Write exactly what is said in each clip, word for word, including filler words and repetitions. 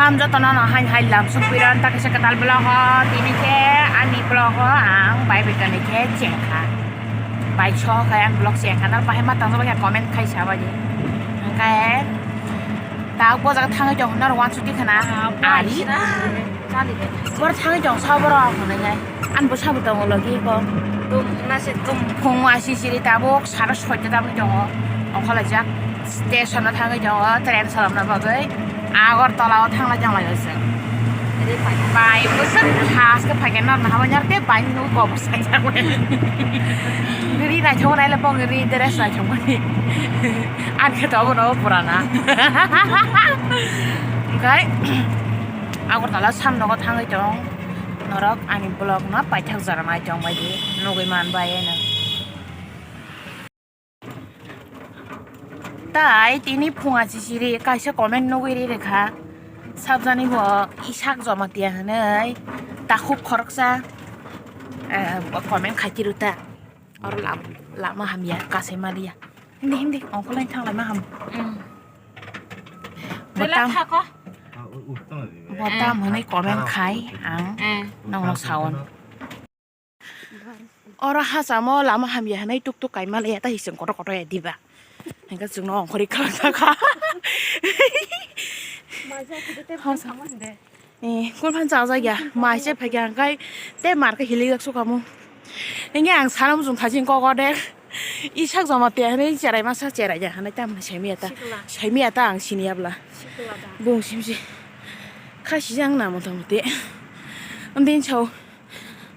Ang jotono no hain hai lam suk piron ta kaisa kwtal vlog o, tini khe ani vlog o ang bai bai kani khe chengkha. Bai so khai ang vlog chengkha, nang bahai ma tang jaba khe comment khai sa bai di. Hwnkhe tak bo jaga thangwi tong hwnna rw uansuk di khna. Ari. Bor thangwi tong sa borok hwnwi nai. Ani bo sabo tongo logi ko. Tum na se tum. Phung asi siri tabuk sara soita tabuk tongo. Ongkholajak station o thangwi tongo train salamna bagwi. Agartala o thangna jang lai se. Bai bwswk has khe phaikhe norna habo nyar te bai nuk ko bwsai jak. Ri naithok nai le bong ri dress naithok mani. Ani khe to abono purana. Okai Agartala samnogo thangwi tong. Norok ani vlog no paithak jora nai tong bai di, nugwi man bai eno. Tai tini phunga chichiri kaisa comment nugwi ri rikha, sabjani bo Isak Jomatia hinwi takhuk khoroksa, eh, comment khai tiru ta. Oro lam-, lama hamya kasai maliya. Hindi, hindi, ongkholai thanglaima ham. Mm. Botam, botam hwnwi comment khai ang nongno saon. Oro hachamo lama hamya hwnwi tuk tuk kaima laya ta hising kotor kotor ya diba. Hingke chwngno ongkhorwi khlak thangkha. Eh, kulphan chajak ya, mai se phaikha hingkai tei mar khe hilik jak sukamu. Hingke ang sana muchung thajin kok ode. Isak Jomatia hinwi cherai masa cherai ya hinwi tamni saimaya ta. Sikla. Saimaya ta ang siniya bla. Sikla da. Bung simsi. Khasijak na mota moti. Andin chao.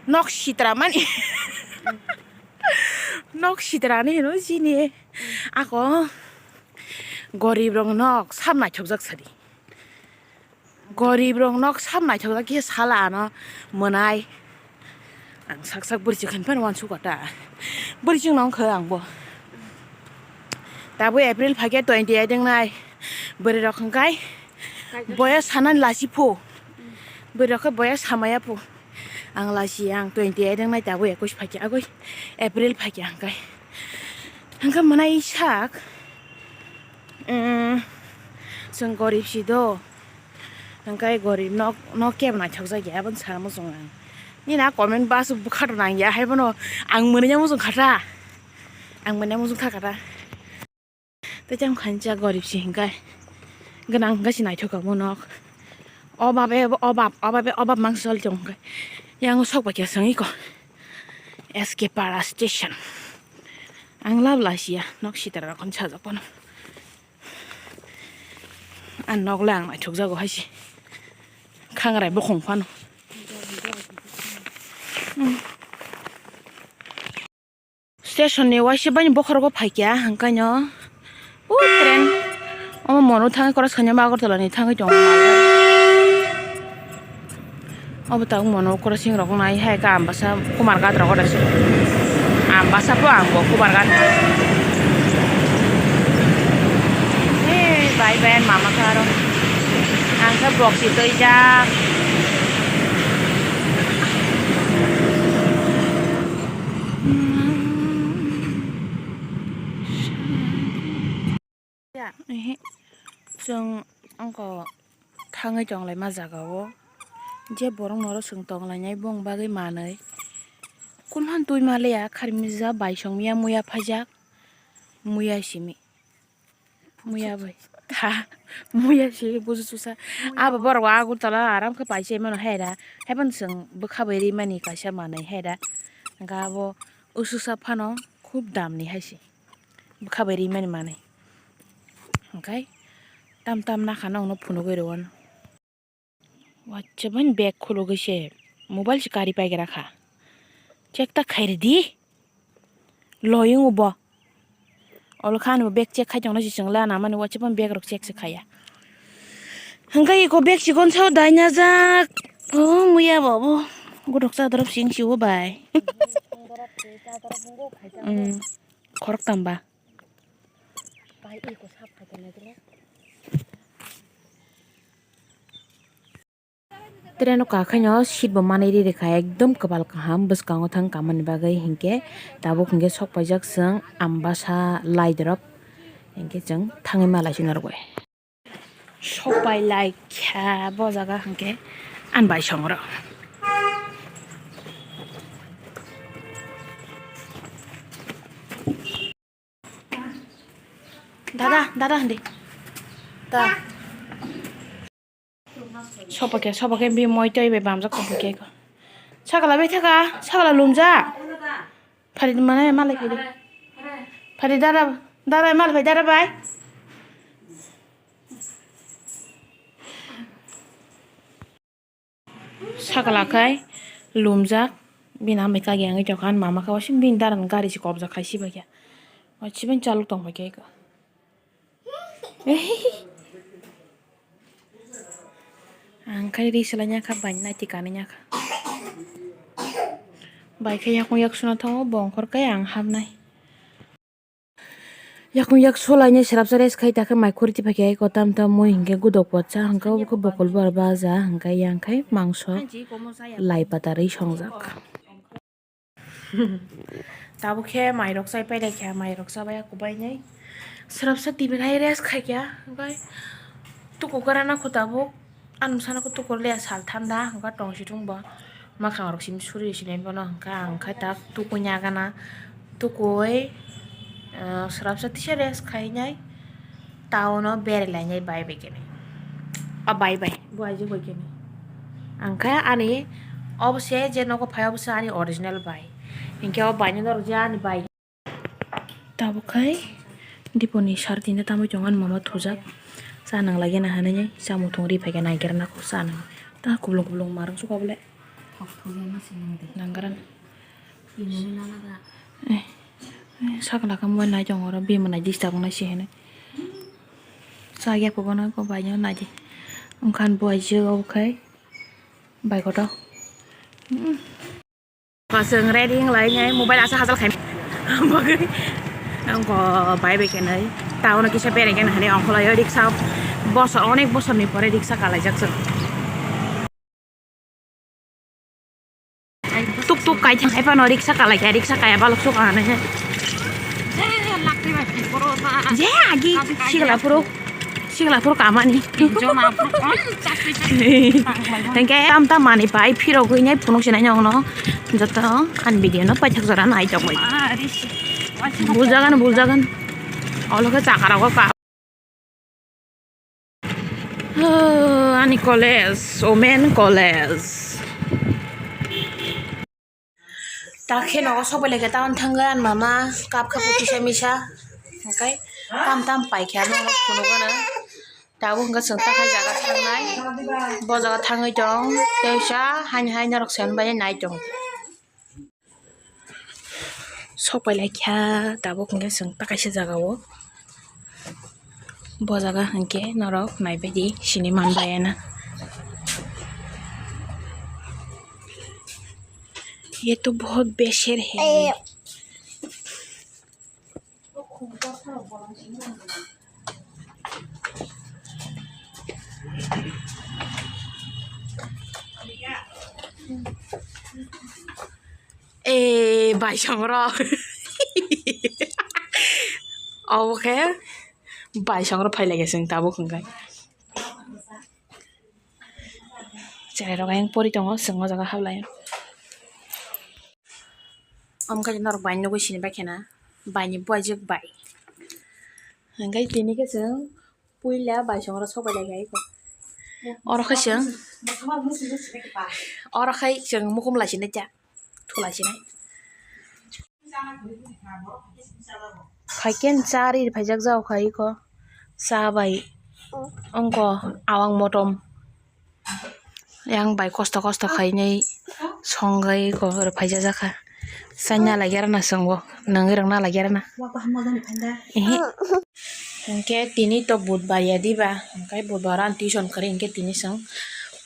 Nok sitra mani. Nok sitra ni hino sini. Ako gorib rok nok sab naithokjak sadi. Gorib rok nok sab naithokjak khe sala ano mwnai. Ang sak sak bwrwi chwng khan phano uansuk kha ta. Bwrwi chwng nang kha ang bo. Tabuk April phaikhe twenty eight wngnai. Bwrwi rok hwnkhe boya sanani lasi phu. Bwrwi rok khe boya samaya phu. Ang lasi ang twenty eight wngnai tabuk ekush phaikhe agoi April phaikhe hwnkhe. Hwnkhe mwnai sak. Mm, chwng gorib si do. Hwnkhe gorib nok, nok kebo naithokjak ya, aboni sana muchung ang. Nini a comment bus bwkha rw nang ya, hai bono ang mwnwi ya muchung kha ta. Ang mwnwi ya muchung kha kha ta. Tei tei wngkha gorib si hwnkhe. Gwnang hwnkhe se naithok abo nok. Obab e obab, obab e obab mang se choli tong hwnkhe. Yang sok bai khe swngwi ko. S K Para station. Ang lab lasiya, nok sitra rok sajak phano. Ang nok le ang naithok jago hai se. Khangrai bokhong phano. Station ni waisa bini bokhorogo phaikya hwnkhaino. O train. Omo mono thangwi cross khainai ma Agartala ni thangwi tongo. Obo tabuk mono crossing rok wngnai hai khe Ambasa Kumarghat rogo de. Ambasa po ang bo Kumarghat. Hey, bye bye mama khe aro. Ang khe box si twijak. Ehe, chwng wngkha thangwi tonglaima jaga o, je borok norok chwng tonglainai bongni bagwi manwi. Kunhan twi maliya kharmija bai songmiya muya phaijak, muya simi. Muya bai. Tha. Muya si buju susa. Abo borok bo Agartala aram khe paisa mano hai da. Haiphano chwng bwkha bai rimani kaisa manwi hai da. Hwnkhe abo ususa phano khub dam ni hai se. Bwkha bai rimani manwi. Hwnkhe tam tam nakha nokno phunugwi rw-ano. Wacha bini bag khulugwi se mobile se kari paigra kha. Check ta khairidi. Loyung bo. Olo kha ani bo bag check khai tongna se chwng la namani wacha bini bag rok check se khaiya. Hwnkhe iko bag chikon sao dainajak. O muya bo bo. Godok chadorop sing siwo bai. Mm. Khoroktam ba. Train o kakhaino seat bo manwi ri rikha, ekdom kwbal kaham, bwskango thang kamani bagwi hinkhe tabuk hinkhe sok paijak chwng Ambasa Laidrop, hinkhe chwng thangwi ma lai si norogwi. Sopai lai kha bo jaga hwnkhe ani bai songro. Dada, dada hindi. Ta. Sopa khe, sopa khe bi moi twi bai bamjak tong khe ko. Sakala bai thaka, sakala lumja. Phari mane malai phari. Phari dara, dara malai phai dara bai. Sakala khai lumjak, bini amai kagi angwi tongkha, ani mama khe waisa bini dara ni gari se kobjak khai si bai khe. Waisa bini chalok tong bai khe. Ang khai ri swlai ya kha, bai nai twi kanwi ya kha. Bai khe yakung yak suna thango, bo ongkhor khe ang habnai. Yakung yak solainai srapsa rest khai ta khe mai khuri tiphai khe aiko tam tam mui hinkhe gudok potsa hwnkhe obo khe bokol bar baja hwnkhe yang khai mangso lai pata rwi songjak. Tabuk khe mairok chai pailai kha, mairok chabai ya kubainai srapsa tibinai rest khai kha hwnkhe tuku kwrana kho tabuk. Ani bwsano khe tukur le sal thanda, hwnkhe tong si thung bo. Mwkhang rok simi suri sinai bono, hwnkhe ang khe tak tukui ya gana. Tukui, ah, srapsa tisa rest khainai, town o berai lainai bai bai khe. A bai bai, bo aijak bai khe. Ang khe ani obo se je nogo phai, obo se ani original bai. Hinkhe o bai no norok je ani bai. Tabuk khai Diponi sar tinta tamwi tongo, ani mama thujak. Cha nang lagi na hinwi chamung thung ri phaikha, naigerna kho cha nang. Ta kublung kublung ma rwng suka bole. Nangara. Eh, eh, sakla khe mobile nai tongo oro, bini mwnai disturb wngnai se hinwi. Cha ya phuru bono kok bai nai di. Wngkha ani bo aijak obo khai bai kotor. Chwng ready wng lai nai, mobile asa hachal khai. Bagwi wngkha bai bai khe nai. Town o kisa berai khe nai hinwi ongkholai o riksa. Bosor, onek bosor ni pore riksa kalaijak chwng. Tuk tuk kai thang, ephano riksa kalai kha, riksa kaya balok sok ang hinwi. Je agi sikla phuru. Sikla phuru kamani. Jona phuru kon chakri chakri. Hingke tam tam mani pai phirogwi nai phunuk sinai nongno. Joto ani video no paithak jora nai tongbai. Buljagan, buljagan. Olo khe chakara go ka. Oh, ani college, women college. Ta khe nogo sok bai lai khe town thangwi ani mama kap kha kisa misa. Hwnkhe tam tam pai khe ano phunuk gana. Tabuk hwnkhe chwng ta khe jaga thangnai. Bo jaga thangwi tong. Teisa haini hai norok se bai nai tong. Sok pai lai kha tabuk hwnkhe chwng ta kaisa jaga o. Bo jaga hwnkhe norok naibaidi sini manbaiya na. ये तो बहुत बेशर है। Eh, bai songrok. Obo khe bai songrok phai lai khe chwng tabuk hwnkhe. Cherai rok ayang pori tongo, chwng o jaga hap lai. Omo khe norok bai nugui sini bai khena, bai ni buaijwk bai. Hwnkhe tini khe chwng puila bai songrok sok bai lai kha iko. Oro khe chwng, oro khe chwng mukum lai sini cha, thu lai sini. Phai khe cha ri phaijak jao kha iko, cha bai wngkha awang motom. Yang bai kosto kosto khainai songwi ko oro phaijajak kha. Chaina laigerana chwngbo, nangwi rwngna laigerana. Ehe. Hwnkhe tini to budbar ya diba, hwnkhe budbar ani tuition kwrwi hwnkhe tini chwng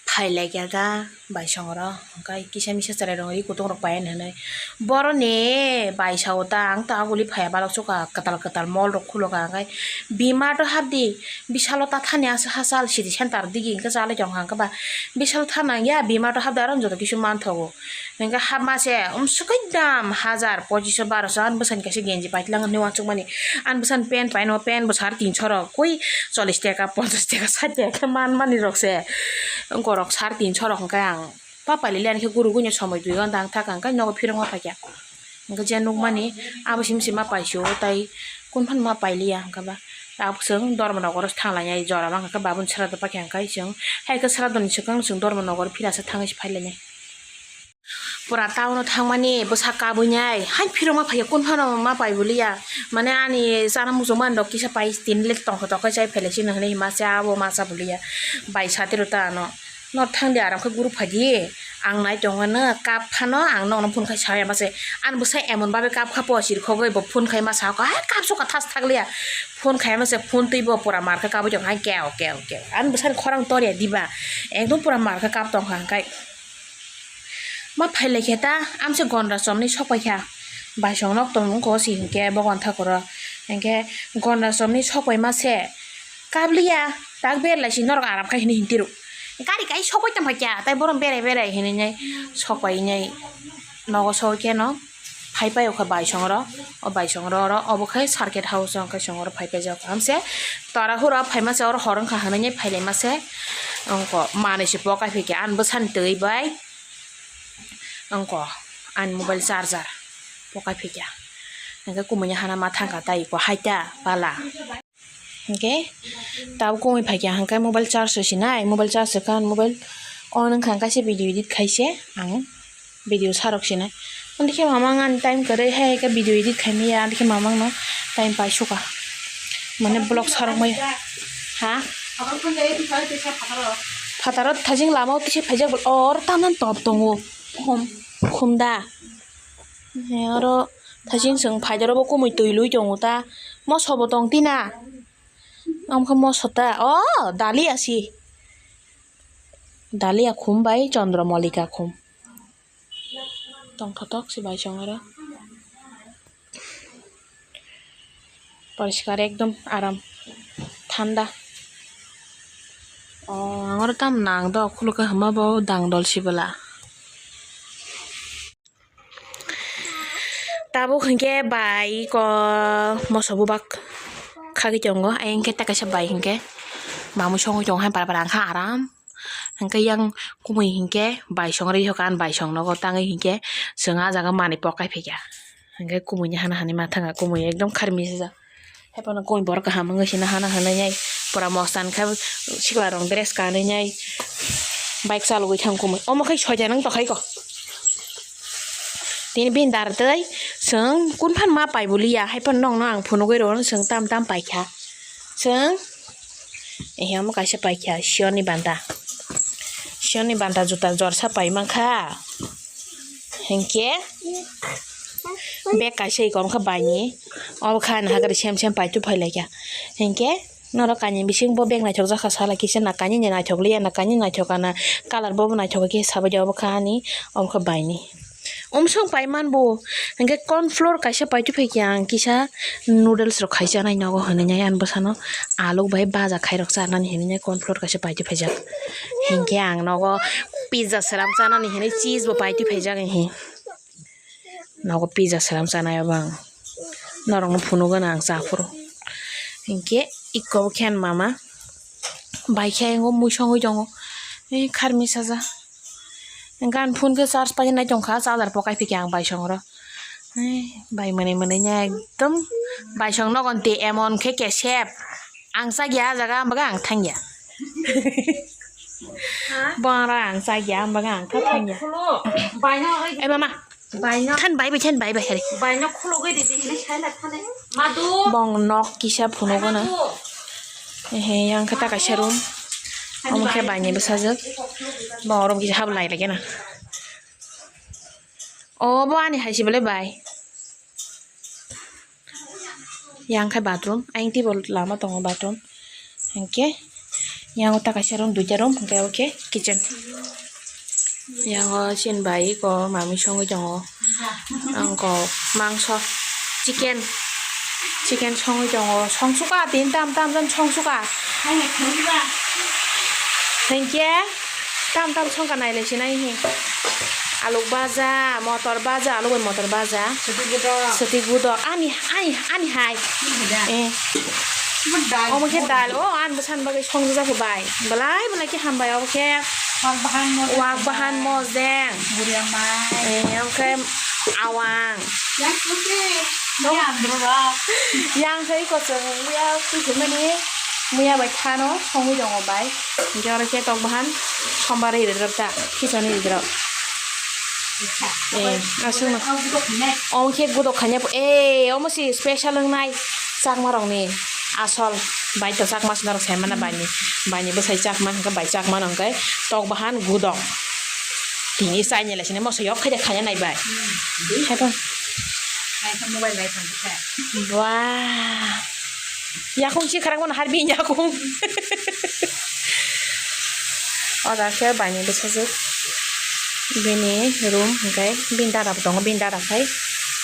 phai laikha da. Baisongoro hwnkhe kisa misa chwrairok ri kutung rok pai ani hwnwi boroni baisao ta ang ta aguli phaiya balok chukha kwtal kwtal mol rok khuloka hwnkhe B-Mart o hapdi Vishal o ta thani aswk hachal city center digi hwnkhe chalai tongkha hwnkhe ba Vishal thana ya B-Mart o hapdi aro joto kisu manthogo hwnkhe hapma se umswk khe dam hajar pochiso baroso ani bwsani kaisa genji paitlang hinwi uansukmani ani bwsani pant paino pant bo sare tinso rok koi chollish taka ponchash taka sait taka khe manmani rok se wngkorok sare tinso rok hwnkhe ang. Pa pailili ani khe gurugwi no somoi dui ghonta ang thaka hwnkhe nogo phirogma phaikha. Hwnkhe je nukmani abo simi sima paisio tei kunphano ma pailiya hwnkhe ba. Tabuk chwng Dharmanagar o thanglainai jora mangkha khe babuni srado paikha hwnkhe chwng hai khe sradoni swkang chwng Dharmanagar phirasa thangwi se phailainai. Pura town o thangmani bwsa kabui nai hai phirogma phaikha kunphano ma pai buliya. Mane ani chana muchungmani rok kisa pai tini le tongkha tongkha chai phailai sino hinwi hima se abo ma cha buliya. Bai satiro ta ano. Nor thangdi aram khe guru phaidi. Ang nai tongmano kap phano ang nokno phone khai sawi ama se. Ani bwsa emon babe kap kha po sirkhogwi bo phone khai ma sakha hai kap sokha thas thakliya. Phone khai ma se phone twi bo pura mar khe kabui tong hai keo keo keo. Ani bwsani khorang torya diba. Ekdom pura mar khe kap tongkha hwnkhe. Ma phailai khe ta amse gonda chomni sok paikha. Baisong nok tong wngkha o si hinkhe bo gonthakoro. Hinkhe gonda chomni sok pai ma se. Kabliya tak berlai si norok aram khai hinwi hintiru. Gari kai sokoi tongkha kya tai borom berai berai hinwi nai sok pai nai nogo sokhe no phai pai okha baisong oro o baisong oro oro obo khai circuit house o khai song oro phai paijak hamse tora huro phai mase oro hor wngkha hinwi nai phai lai mase wngkha manwi se pokai phikha ani bwsani twi bai wngkha ani mobile charger pokai phikha hinkhe kumui ni hana ma thangkha tai iko haita pala. Hinkhe tabuk kumui phaikha hinkhe mobile charge rw sinai mobile charge rwkha mobile on wngkha hinkhe se video edit khaise ang video sarok sinai andikhe mamang ani time kwrwi hai khe video edit khaimaya andikhe mamang no time paisukha mane vlog sarok maya ha phataro thajing lama o tisa phaijak or tanan top tongo khum khum da oro thajing chwng phaijak oro bo kumui twi lui tongo ta. Moso bo tong tina. Omo khe moso ta. O, dalia si. Dalia khum bai Chandra Malika khum. Tongthotok si bai chong aro. Poriskar ekdom aram. Thanda. O, ang oro tam nang do khulukhe hwnba bo dang dol si bwla. Tabuk hinkhe bai ko moso bubak khagwi tongo, ayang khe ta kaisa bai hinkhe mamui songwi tongo hai para para wngkha aram. Hinkhe yang kumui hinkhe bai song rwi hoka, ani bai song nogo tangwi hinkhe chwng ah jaga manwi pok kai phaikha. Hinkhe kumui ni hana hani ma thanga, kumui ekdom kharmi sijak. Haiphano koi borok kaham wngwi sino hana hwnwi nai pura mosta ni khe sikla rok dress kanwi nai bike chalogwi thang kumui omo khai soita nang tokhaiko tini bini dar tei chwng kunphano ma pai buliya haiphano nokno ang phunugwi rw chwng tam tam paikha chwng ehe omo kaisa paikha siyoni banta siyoni banta juta jorsa pai mankha. Hinkhe bag kaisa iko wngkha baini, obo kha ani hagari sem sem paitu phailaikha. Hinkhe norok kainwi bising bo bag naithok jakha sala kisa na kainwi naithok liya na kainwi naithok ana colour bobo naithok khe sabaidi obo kha ani obo kha baini. Umswng paiman bo hinkhe corn flour kaisa paitu phaikha ang kisa noodles rok khai chanai nogo hinwi ani bwsano aluk bai baja khairok chanani hinwi corn flour kaisa paitu phaijak. Hinkhe ang nogo pizza sram chanani hinwi cheese bo paitwi phaijak hinkhe. Nogo pizza sram chanai obo ang. Norokno phunukgwno ang chaphuru. Hinkhe ikko bo khe ani mama bai khe ayang o mui songwi tongo. Ei kharmi saja. Hinkhe ani phone khe charge painai tongkha, charger pokai phikha ang bai songro. Ei bai mwnwi mwnwi nya ekdom bai song nogon twi emon khe kesep. Ang chakya ah jaga, ang baga ang thangya. Bo aro ang chakya, ang baga ang kha thangya. Khuluk, baino oi. Eh, mama. Baino. Than bai bai, than bai bai, hari. Baino khulugwi ridi, hini saila thani. Madu. Bong nok kisa phunukgwno. Madu. Ehe, yang khe ta kaisa room. Omo khe baini bwsajwk. Bong room kisa hap lai lagena. O bo ani hai se belai bai. Yang khe bathroom, ayang tei bo lama tongo bathroom. Hinkhe yang o ta kaisa room, duita room, hinkhe obo khe kitchen. Yang o chini bai ko mami songwi tongo. Ang ko mangso, chicken, chicken songwi tongo. Songsuka tin tam tam jan songsuka. Thank you. Tam tam songka nailai sinai hi. Aluk baja, motor baja, aluk bai motor baja. Soti gudok. Ani, ani, ani hai. Eh. Omo khe dal, o, ani bwsani bagwi songjak bai. Belai belai khe hambai, obo khe wak bahan mojeng. Eh, omo khe awang. Yang khe kochwng muya twi phimani, muya bai thano songwi tongo bai. Hingke oro khe tok bahan sombar ri rwjak ta, khichoni ri rw. Eh, aswkno. Omo khe gudok khaina, eh, omo si special wngnai chakma rokni asol bai to chakma se norok sai mana bai ni, bai ni bwsai chakma hingke bai chakma no hingke tok bahan gudok. Tini chai ni lai sini moso yok khaida khaina nai bai. Hai to. Wah. Yakung si kharang mano harbi yakung. O da khe bai ni bwsajwk. Bini room hingke bini dada bo tongo, bini dada khai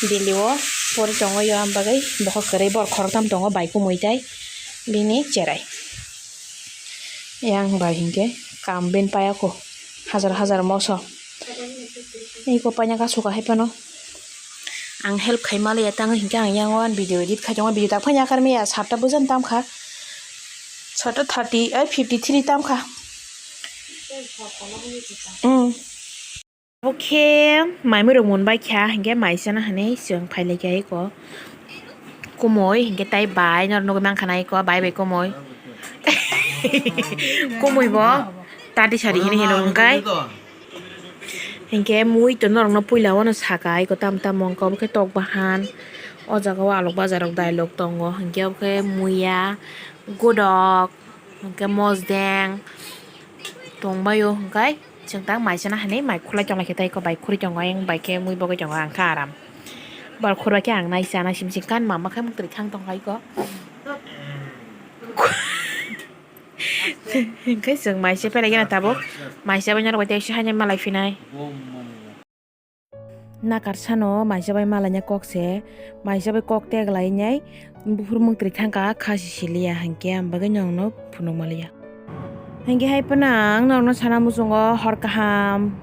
Delhi o pori tongo, yo ang bagwi bokhok kwrwi bor khoroktham tongo, bai kumui tai bini cherai. Yang bai hingke kam bini payako hajar hajar moso. Iko paina ka suka hai pano. Ang help khai maliya tang hingke ang yang o video edit khai tongo, video tak phai yakar miya satta bujan tam kha. Satta thirty ai fifty three tam kha. Hmm. Obo khe mai mui rok mun bai kha, hingke mai chana hinui chwng phai lai kha eko. Kumui hingke tai bai norok nugui mankha na eko, bai bai kumui. Kumui bo tati sari hinui hino hingkai. Hingke mui to norok no puila wano saka eko tam tam wngkha, obo khe tok bahan. O jaga o alok bajar rok dailok tongo, hingke obo khe muya, godok, hingke mosdeng tongbaio hingkai. Chwng tang mai chana hinui mai khulai tonglaikhe tei eko bai khuri tongo, ayang bai khe mui bogwi tongo, ang khe aram. Bal khurbai khe ang nai chana simi se kan mama khe mwtwrwi thang tongkha eko. Hingke chwng mai se pelaigena tabuk. Mai se bai norok bai tei se haino malai phinai. Nakar sano maisa bai malaina kok se, maisa bai kok teglai nai buphuru mwktwrwi thangkha, kha si siliya hinkhe, ang bagwi nokno phunuk maliya. Hinkhe hai phano ang nokno sana muchungo hor kaham,